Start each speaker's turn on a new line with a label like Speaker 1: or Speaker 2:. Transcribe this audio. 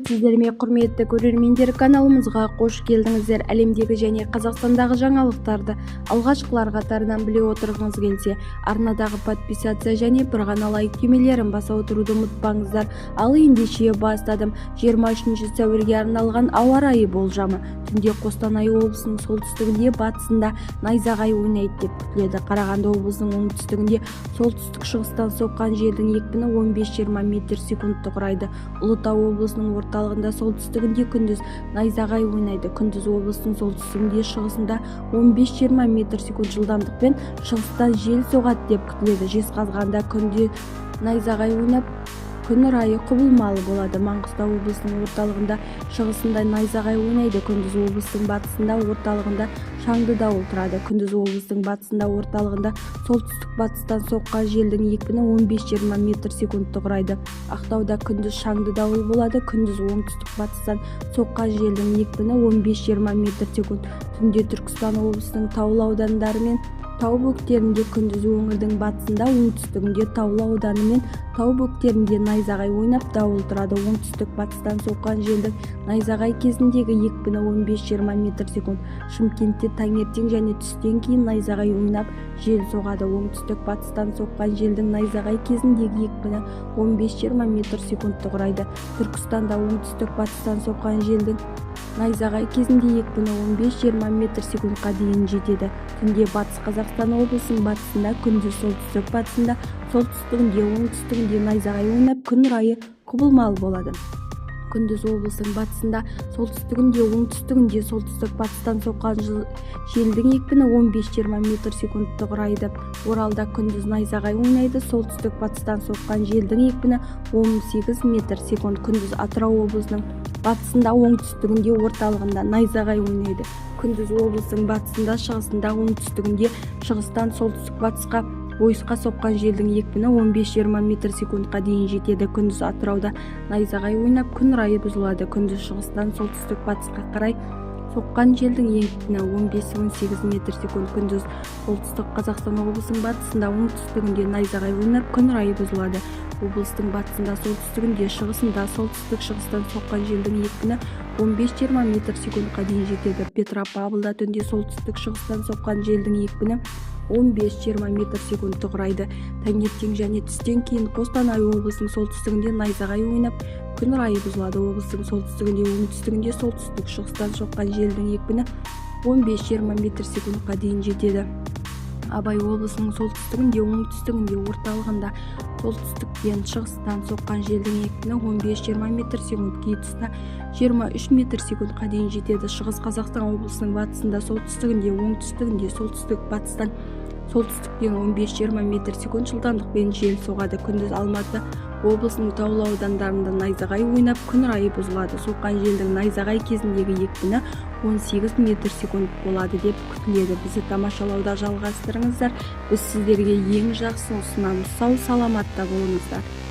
Speaker 1: Сәлеметсіздер ме, құрметті көрермендер! Каналымызға қош келдіңіздер! Әлемдегі және Қазақстандағы жаңалықтарды алғашқылар қатарынан біле отырғыңыз келсе, арнадағы подписаться және бір ғана лайк түймелерін баса отыруды ұмытпаңыздар. Ал ендеше, бастадым. 23 сәуірге арналған ауа райы болжамы. Түнде Қостанай облысының солтүстігінде, батысында найзағай ойнайды деп күтіледі. Қарағанды облысының оңтүстігінде солтүстік шығыстан соққан желдің екпіні 15-20 метр секундты құрайды. Ұлытау облысының орталығында, солтүстігінде күндіз найзағай ойнайды. Күндіз облыстың солтүстігінде, шығысында 15-20 метр секунд жылдамдықпен шығыстан жел соғады деп күтіледі. Жезқазғанда күнде найзағай ойнап, күн райы құбылмалы болады. Маңғыстау облысының орталығында, шығысында найзағай ойнайды. Күндіз облыстың батысында, орталығында шаңды дауыл тұрады. Күндіз облыстың батысында, орталығында солтүстік батыстан соққан желдің екпіні 15-20 метр секундты құрайды. Ақтауда күндіз шаңды дауыл болады. Күндіз оңтүстік батыстан соққан желдің екпіні 15-20 метр секунд. Түнде Түркістан облысының таулы аудандары мен тау бөктерінде, күндіз өңірдің батысында, оңтүстігінде, таулы ауданы мен тау бөктерінде найзағай ойнап, дауыл тұрады. Оңтүстік батыстан соққан желдің найзағай кезіндегі екпіні 15-20 метр секунд. Шымкентте таңертең және түстен кейін найзағай ойнап, жел соғады. Оңтүстік батыстан соққан желдің найзағай кезіндегі екпіні 15-20 метр секундты құрайды. Түркістанда оңтүстік батыстан соққан желдің найзағай кезінде екпіні 15-20 метр секундқа дейін жетеді. Түнде Батыс Қазақстан облысының батысында, күндіз солтүстік батысында, солтүстігінде, оңтүстігінде найзағай ойнап, күн райы құбылмалы болады. Күндіз облыстың батысында, солтүстігінде, оңтүстігінде солтүстік батыстан соққан желдің екпіні 15-20 метр секундты құрайды. Оралда күндіз найзағай ойнайды. Солтүстік батыстан соққан желдің екпіні 18 метр секунд. Күндіз Атырау облысының батысында, оңтүстігінде, орталығында найзағай ойнайды. Күндіз облыстың батысында, шығысында, оңтүстігінде шығыстан солтүстік батысқа ойысқа соққан желдің екпіні 15-20 метр секундқа дейін жетеді. Күндіз Атырауда найзағай ойнап, күн райы бұзылады. Күндіз шығыстан солтүстік батысқа қарай соққан желдің екпіні 15-18 метр секунд. Күндіз Солтүстік Қазақстан облысының батысында, оңтүстігінде найзағай ойнап, күн райы бұзылады. Облыстың батысында, солтүстігінде, шығысында солтүстік шығыстан соққан желдің екпіні 15-20 метр секундқа дейін жетеді. Петропавлда түнде солтүстік шығыстан соққан желдің екпіні 15-20 метр секундты құрайды. Таңертең және түстен кейін Қостанай облысының солтүстігінде найзағай ойнап, күн райы бұзылады. Облыстың солтүстігінде, оңтүстігінде солтүстік шығыстан соққан желдің екпіні 15-20 метр секундқа дейін жетеді. Абай облысының солтүстігінде, оңтүстігінде, орталығында солтүстіктен, шығыстан соққан желдің екпіні 15-20 метр секунд, кей тұста 23 метр секундқа дейін жетеді. Шығыс Қазақстан облысының батысында, солтүстігінде, оңтүстігінде солтүстік батыстан, солтүстіктен 15-20 метр секунд жылдамдықпен жел соғады. Күндіз Алматы облысының таулы аудандарында найзағай ойнап, күн райы бұзылады. Соққан желдің найзағай кезіндегі екпіні 18 метр секунд болады деп күтіледі. Бізді тамашалауды жалғастырыңыздар, біз сіздерге ең жақсысын ұсынамыз. Сау саламатта болыңыздар!